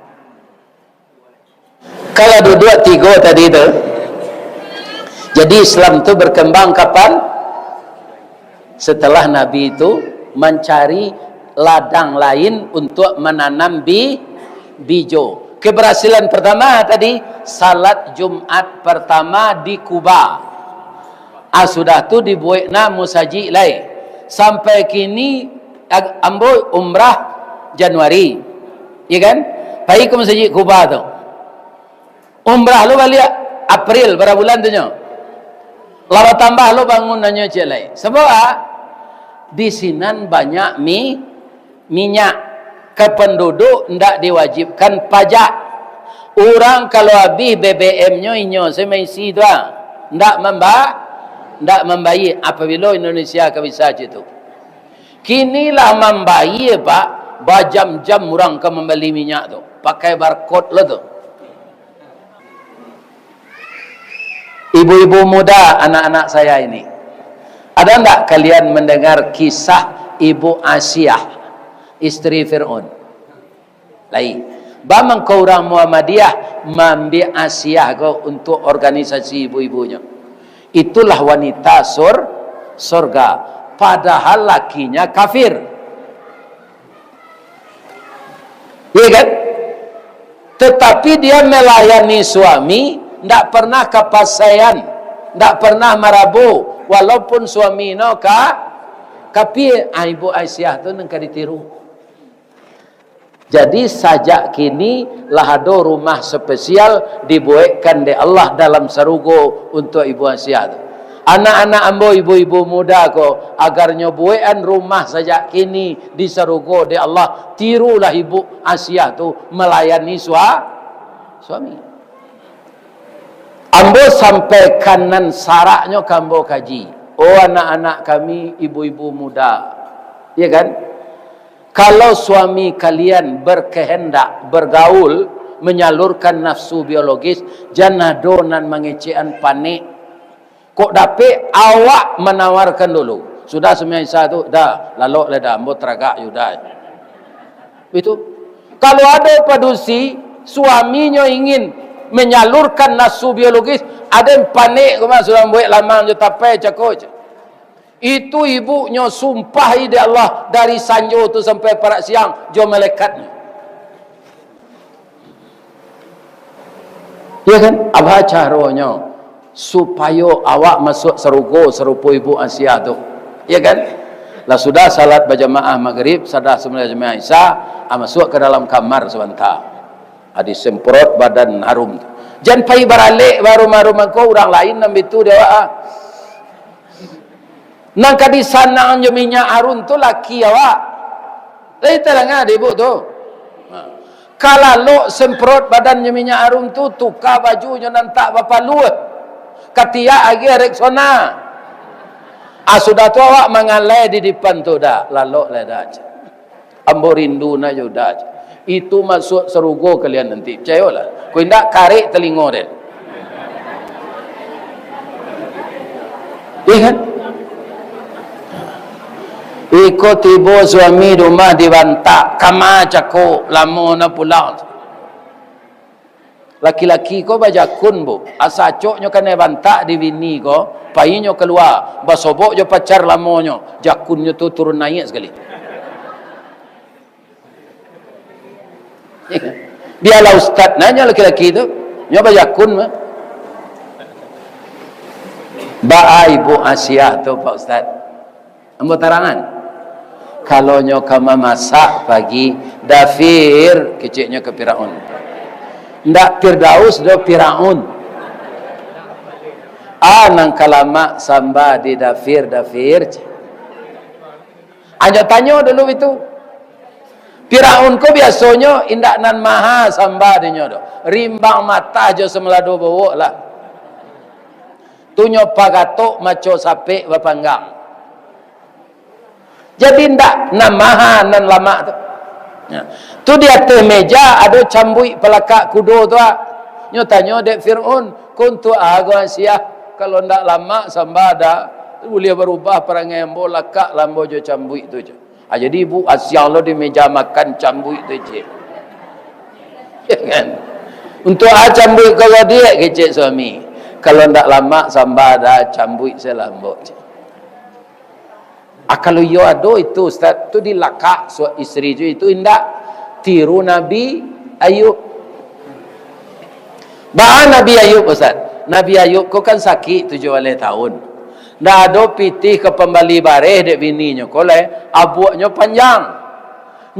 Kalau duduak tigo tadi tu, jadi Islam tu berkembang kapan? Setelah Nabi itu mencari ladang lain untuk menanam bi-, bijo. Keberhasilan pertama tadi, salat Jumat pertama di Kuba. Ah, sudah tu dibuek na musajik lai. Sampai kini, ag-, ambo umrah Januari. Iya kan? Pai ka musajik Kuba tu. Umrah lo baliak April, bara bulan tu nyo. Lah batambah lo bangunannyo ciek lai. Sabab, ah, di sinan banyak mi-, minyak. Ka panduduk ndak diwajibkan pajak. Urang kalau abih B B M-nyo, inyo se maisi tu, ah. Ndak mamba-, ndak mambayie. Apabilo Indonesia ka bisa cak tu? Kini lah mambayie, Pak. Bajam-jam urang ka mambali minyak tu. Pakai barcode lo tu. Ibu-ibu muda, anak-anak saya ini, ada ndak kalian mendengar kisah Ibu Asiah, istri Fir'aun? Lai. Ba mangko urang Muhammadiyah maambiak Asiah ko untuk organisasi ibu-ibunyo. Itulah wanita sur-, surga. Padahal lakinya kafir. Iya kan? Tetapi dia melayani suami, ndak pernah kapasaian, ndak pernah marabo, walaupun suami no ka-, kapia. Ah, Ibu Aisyah tu nan ka ditiru. Jadi, sajak kini lah ado rumah spesial dibuekkan dek Allah dalam sarugo untuk Ibu Aisyah tu. Anak-anak ambo, ibu-ibu muda ko, agar nyo buekan rumah sajak kini di sarugo dek Allah, tirulah Ibu Asiah tu malayani sua-, suami. Ambo sampaikan nan saraknyo ka ambo kaji. Oh anak-anak kami, ibu-ibu muda. Iya kan? Kalau suami kalian berkehendak bergaul, menyalurkan nafsu biologis, jan ado nan mangecekan panek. Kok dapek, awak manawarkan dulu. Sudah sumbayang Isya tu, dah, lalok lah dah, ambo taragak yo dah. Itu. Kalau ado padusi, suaminyo ingin menyalurkan nafsu biologis, ado nan panek ko mah, sudah mambuek lamang jo tapai cako. Itu ibunyo sumpahi dek Allah dari sanjo tu sampai parak siang jo malaikatnyo. Ya kan? Apa caronyo supayo awak masuak sarugo sarupo Ibu Asiah tu? Ya kan? Lah sudah salat bajamaah magrib, sadah sumbayang jamaah Isya, ah, masuak ka dalam kamar sabanta. Ah, disemprot badan harum tu. Jan pai baralek baharum-harum angko, urang lain nan bitu di awak, ah. Nan ka disanang jo minyak harum tu laki awak. Lai tadanga dek ibu tu? Ha. Ka lalok semprot badan jo minyak harum tu, tuka bajunyo nan tak bapaluah. Katiak agiah Rexona. Ah, sudah tu awak mangalai di dipan tu, dah. Lalok lai dah. Ambo rindu nak jo udah. Itu masuak sarugo kalian nanti, picayolah. Kok indak, karek talingo den. Iya kan? Iko tibo suami di rumah dibantak, kama cako, lamo na pulang. Laki-laki ko bajakun, Bu. Asa acoknyo kanai bantak di bini ko, painyo kalua, basobok jo pacar lamonyo, jakunnyo tu turun naiak sakali. Bialah ustaz nanyo laki-laki tu, nyo bajakun mah. Baa Ibu Asiah tu, Pak Ustaz? Ambo tarangan. Kalau nyo ka mamasak pagi, dafir, keceknyo ka Firaun. Ndak Firdaus doh, Firaun. Ah, nan ka lamak samba di dafir, dafir. Anyo tanyo dulu itu. Firaun ko biasonyo indak nan maha samba dinyo doh. Rimbang matah jo samalado bowok lah. Tu nyo pagatok maco sapek bapanggang. Jadi ndak nan maha nan lamak tu. Nah, tu di ateh meja ado cambuik palakak kudo tu, ah. Nyo tanyo dek Fir'aun, "Ko untuak a ko Asiah? Kalau ndak lamak samba da, buliah barubah parangai ambo, lakak lah ambo jo cambuik tu," cek. Ah, jadi ibu Asiah lo di meja makan cambuik tu, cek. Ya kan? "Untuak a cambuik ko gadiak?" kecek suami. "Kalau ndak lamak samba da, cambuik se lah ambo," cek. Ah, kalau iyo ado itu, Ustaz, tu dilakak su-, isteri tu itu, indak. Tiru Nabi Ayub. Baa Nabi Ayub, Ustaz? Nabi Ayub ko kan sakik tujuah baleh tahun. Ndak ado pitih ka pambali bareh dek bininyo ko lai, abuaknyo panjang.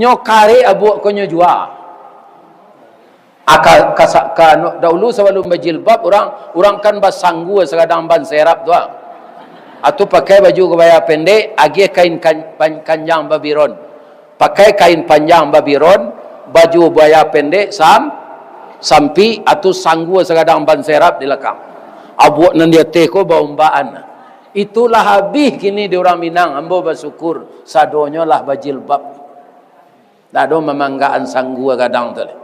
Nyo karek abuak ko nyo jua. Ah, ka, ka, ka, dahulu sabalum bajilbab, urang, urang kan basanggua sagadang ban serap tu, ah. Atu pakai baju kabaya pendek, agiah kain kan-, pan-, kanjang babiron. Pakai kain panjang babiron, baju baya pendek, sam-, sampik, atu sanggua sagadang ban serap di lakang. Abuak nan di ateh ko baombaan. Itulah habih kini di urang Minang, ambo basyukur, sadonyo lah bajilbab. Ndak ado mamanggaan sanggua gadang tu lai.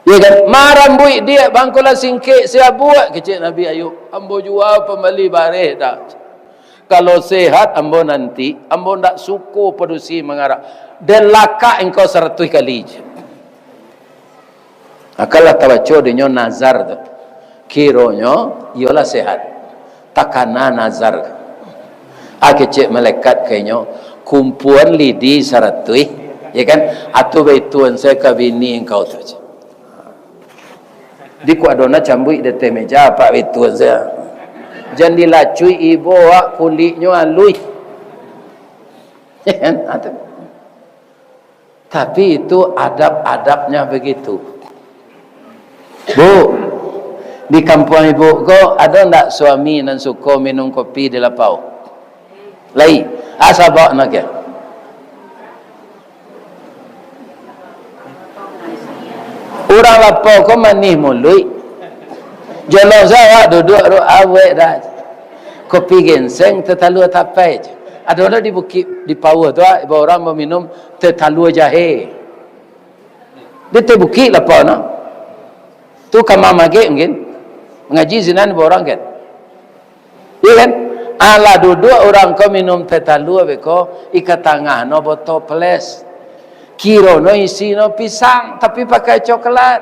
Iya kan? "Ma rambuik diak, bangko lah singkek se abuak," kecek Nabi Ayub. "Ambo jua pambali bareh dah. Kalau sehat ambo nanti, ambo ndak suko padusi mangarak. Den lakak engkau saratuih kali," cek. Akanlah tabaco dinyo nazar tu. Kironyo iyolah sehat. Takana nazar. Ah, kecek malaikat ka inyo, "Kumpuan lidi saratuih, ya kan? Atu baituan sajo ka bini engkau tu." Di kuadona cambuik di ateh meja, apak baituan sajo. Jan dilacuik ibo, wak, kuliknyo aluih. Ya kan? Ah, tu. Tapi itu adab-adabnya begitu. Bu, di kampuang ibu ko, ado ndak suami nan suko minum kopi di lapau? Lai, asa bawa nak ya? Urang lapau ko manih muluik. Jolong sajo duduak, ru-, awek dah. Kopi ginseng, teh talua tapai je. Ado lah di bukik, di pauah tu, ah, ibo urang baminum teh talua jahe. Di ateh bukik lapau no. Tu kama magek mungkin. Mangaji sinan ibo urang kan. Iya kan? Alah duduak urang ko minum teh talua beko, ika tangah no botol ples. Kiro no isi no pisang, tapi pakai coklat.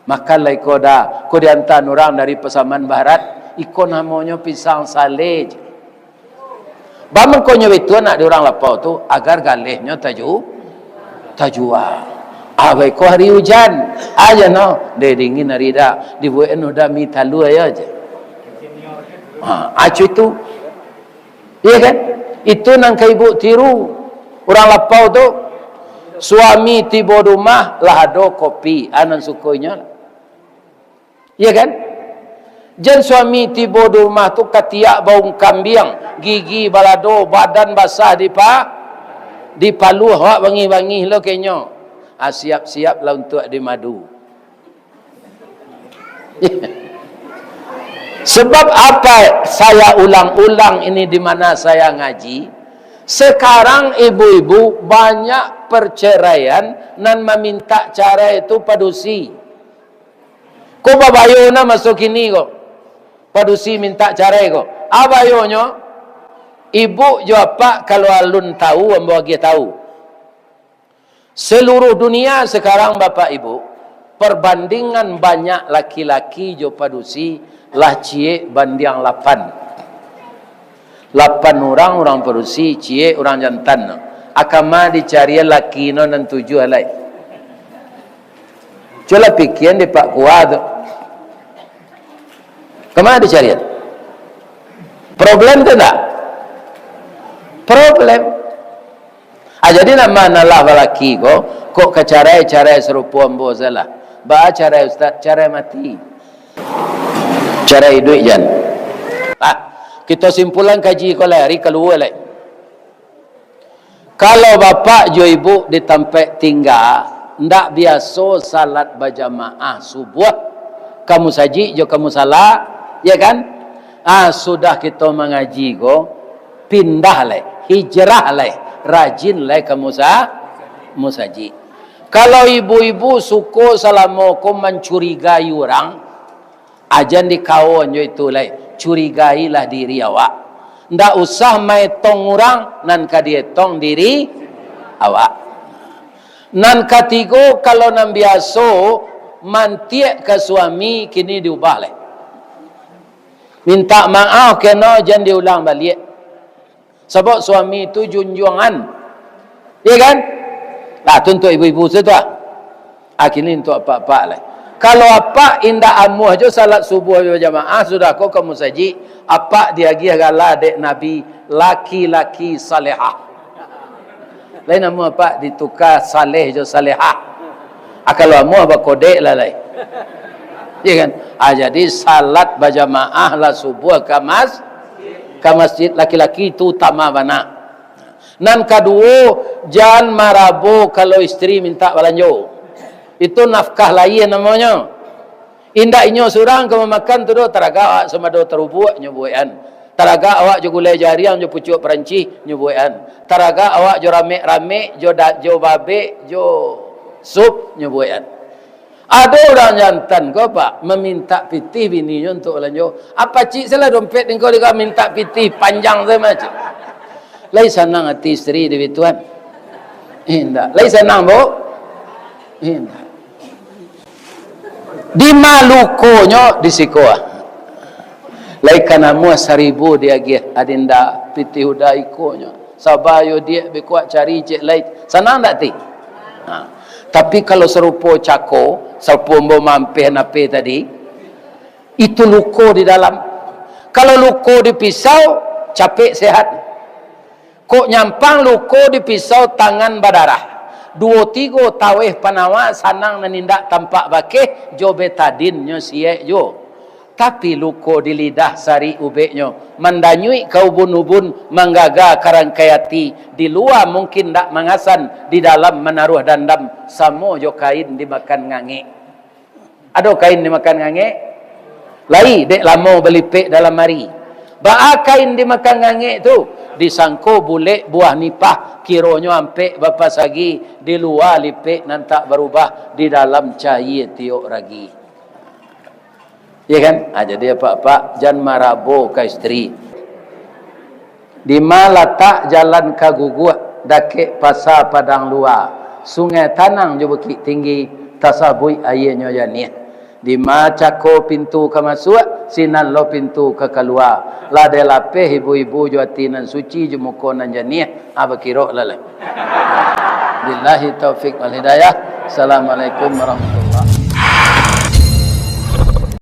Makanlah iko dah, ko diantaan urang dari Pasaman Barat, iko namonyo pisang saleh je. Bamangkonyo baituan nak di urang lapau tu, agar galehnyo taju-, tajua. Ah, baiko hari ujan, aja no, deh dingin hari dah, dibuek anu dah mi talua aja je. Ha, acu itu. Iya kan? Itu nan ka ibu tiru. Urang lapau tu, suami tibo di rumah, lah ado kopi, ah, nan suko inyo lah. Iya kan? Jan suami tibo di rumah tu katiak baung kambiang, gigi balado, badan basah dipa-, dipaluah, awak bangih-bangih lo kenyo. Ah, siap-siap lah untuak dimadu. Sebab apa saya ulang-ulang ini di mana saya ngaji? Sekarang ibu-ibu banyak perceraian nan maminta carai tu padusi. Ko babayo na maso kini ko. Padusi minta carai ko. Abayonyo, ibu jo apak kalau alun tahu, ambo agiah tahu. Seluruh dunia sekarang, Bapak Ibu, perbandingan banyak laki-laki jo padusi lah ciek bandiang lapan. Lapan urang, urang padusi, ciek urang jantan. Akama dicarian laki no nan tujuah lai. Cubolah pikian di Pak Kua tu. Kama dicarian? Problem tu ndak? Problem. Ah, jadi nan ma nan lah balaki ko, kok ka carai, carai sarupo ambo salah. Baa carai, Ustaz? Carai mati. Carai iduik jan. Ah, kito simpulan kaji ko lai, ari kalua lai. Kalau bapak jo ibu di tampek tingga, ndak biaso salat bajamaah subuah, ka musajik jo ka musala, ya kan? Ah, sudah kito mangaji ko, pindah lai, hijrah lai, rajin lai ka musa-, musajik. Kalau ibu-ibu suko salamo ko mancurigai urang, ajan dikawon jo itu lai, curigailah diri awak. Ndak usah maetong urang, nan ka dietong diri awak. Nan katigo, kalau nan biaso mantiak ka suami, kini diubah lai. Mintak maaf kena, jan diulang baliak. Sabab suami tu junjuangan. Iya kan? Nah, tu untuak ibu-ibu sajo tu ah. Ah, kini untuak apak-apak lai. Kalau apak indak amuah jo salat subuah bajamaah, sudah ko ka musajik, apak diagiah gala dek Nabi, laki-laki salehah. Lain amuah apak dituka saleh jo salehah. Ah, kalau amuah bakodek lah lai. Iya kan? Ah, jadi salat bajamaah lah subuah ka mas-, ka masjid, laki-laki tu utama bana. Nan kaduo, jan marabo kalau isteri mintak balanjo. Itu nafkah lahia namonyo. Indak inyo surang ka mamakan tu doh, taragak awak sambado tarubuak, nyo buekan. Taragak awak jo gulai jariang jo pucuak Perancih, nyo buekan. Taragak awak jo ramek-ramek, jo da-, jo babek, jo sup, nyo buekan. Ado urang jantan ko, Pak, mamintak pitih bininyo untuak balanjo. Apo cik salah dompet engkau dek mintak pitih panjang sajo, cik? Lai sanang ati isteri di bituan? Indak. Lai sanang, Bu? Indak. Di ma lukonyo di siko ah. Lai ka namuah saribu diagiah, adinda, pitih udah ikonyo. Saba yo diak, bikuak cari cek lai. Sanang ndak ti? Ha. Tapi kalau sarupo cako, sarupo ambo mampeh nape tadi, itu luko di dalam. Kalau luko di pisau, capek sehat. Kok nyampang luko di pisau, tangan badarah. Duo tigo taweh panawa, sanang nan indak tampak bakeh, jo betadin nyo siek juo. Tapi luko di lidah sarik ubeknyo, mandanyuik ka ubun-ubun, manggaga ka rangkai ati, di lua mungkin ndak mangasan, di dalam manaruah dandam, samo jo kain dimakan ngangek. Ado kain dimakan ngangek? Lai, dek lamo balipek dalam ari. Baa kain dimakan ngangek tu? Disangko bulek buah nipah, kironyo ampek bapasagi, di lua lipek nan tak barubah, di dalam cayie tiok ragi. Iya kan? Ah, jadi apak-apak, jan marabo ka isteri. Dima latak jalan ka guguak, dakek pasa Padang Lua, Sungai Tanang jo Bukik Tinggi, tasabuik aianyo janiah. Dima cako pintu ka masuak, sinan lo pintu ka kalua. Lah dek lapeh ibu-ibu jo ati nan suci, jo muko nan janiah, ah, bakirok lah lai. Billahi taufik wal hidayah. Assalamualaikum warahmatullahi